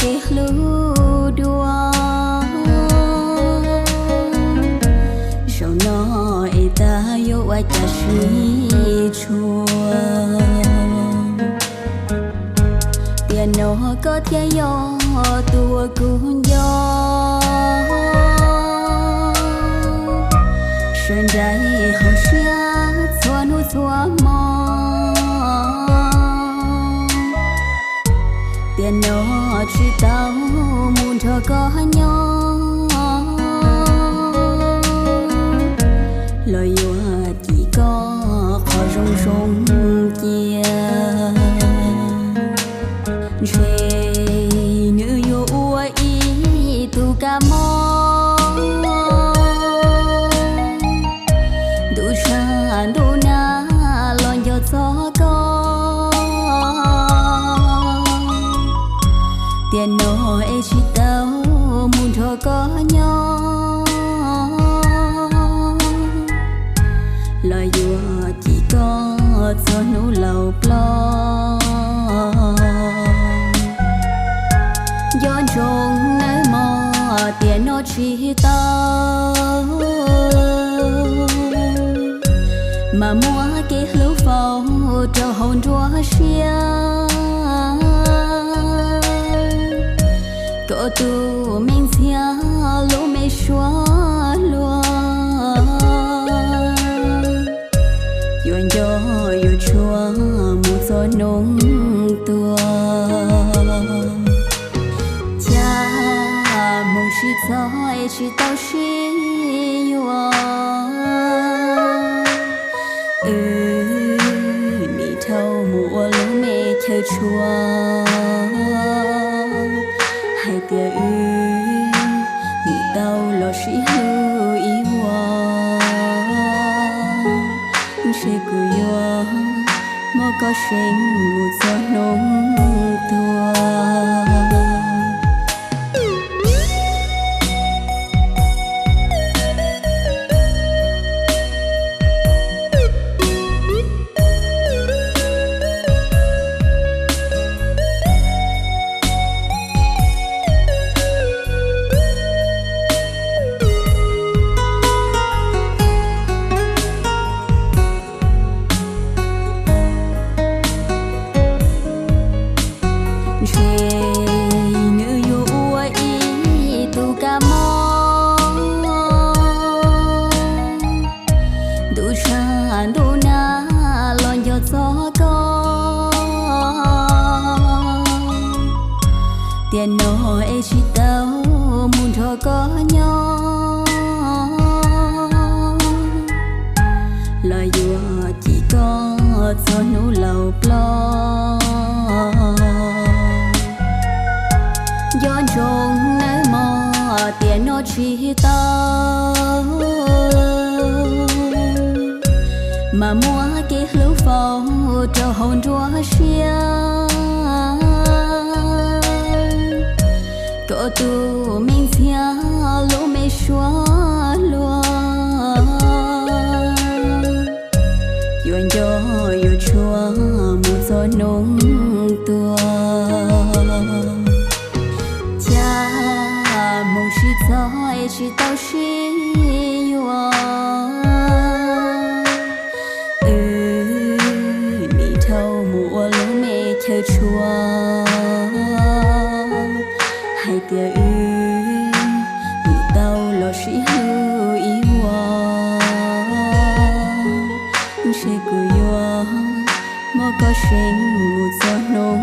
kev hlub dua. Zaum no es tas yuav ua cas sib tshua, tiam no koj thiaj yog tus uas kuv nco. Sawv nraim hauv siab txhua hnub txhua hmo, tiam no tsis tau mus nrog koj nyob, los yuav cim koj qhov zoo zoo cia. Ntshe nws yuav ua ib tug kab mob, ntuj tshav ntuj nag los nco txog koj, tiam no es tsis tau mus nrog koj nyob, los yuav cim koj txog hnub laus ploj. Nco ntsoov nawb mog, tiam no tsis tau, mas muab kev hlub faus rau hauv nruab siab. Koj tus me ntxhiab lub me suab hluas, yuav nco yuav tshuav mus txog hnub tuag. Cas hmoov tsis txog es tsis tau sib yuav. Wb nim dhau mus ua lub me chaw tshua, hais tias wb nim tau los sib hlub ib vuag. Ntshe kuv yuav muab koj seev mus txog hnub tuag. Ntshe nws yuav ua ib tug kab mob, ntuj tshav ntuj nag los nco txog koj, tiam no es tsis tau mus nrog koj nyob, los yuav cim koj txog hnub laus ploj. Nco ntsoov nawb mog, tiam no tsis tau, mas muab kev hlub faus rau hauv nruab siab. Koj tus me ntxhiab lub me suab hluas, yuav nco yuav tshuav mus txog hnub tuag. Cas hmoov tsis txog es tsis tau sib yuav. Wb nim dhau mus ua lub me chaw tshua, hais tias wb nim tau los sib hlub ib vuag. Ntshe kuv yuav muab koj seev mus txog hnub